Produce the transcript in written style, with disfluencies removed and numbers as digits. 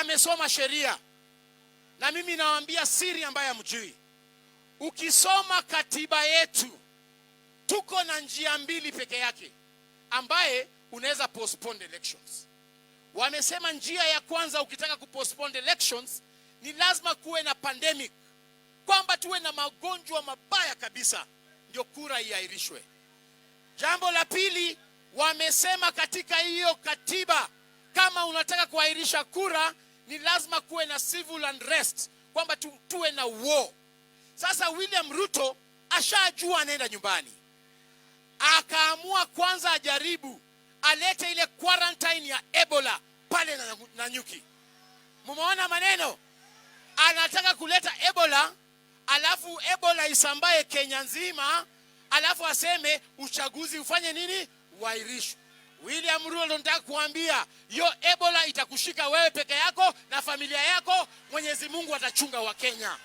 Amesoma sheria, na mimi nawaambia siri ambayo hamjui. Ukisoma katiba yetu, tuko na njia mbili peke yake ambaye unaweza postpone elections. Wamesema njia ya kwanza, ukitaka kupostpone elections ni lazima kuwe na pandemic, kwamba tuwe na magonjwa mabaya kabisa, ndio kura iahirishwe. Jambo la pili, wamesema katika hiyo katiba, kama unataka kuahirisha kura ni lazima kuwe na civil unrest, kwamba tuwe na war. Sasa William Ruto ashajua anaenda nyumbani, akaamua kwanza ajaribu alete ile quarantine ya Ebola pale Nanyuki. Mumeona maneno? Anataka kuleta Ebola, alafu Ebola isambae Kenya nzima, alafu aseme uchaguzi ufanye nini? Uahirishwe. William Ruto, nataka kuambia hiyo Ebola itakushika wewe peke yako na familia yako. Mwenyezi Mungu atachunga Wakenya.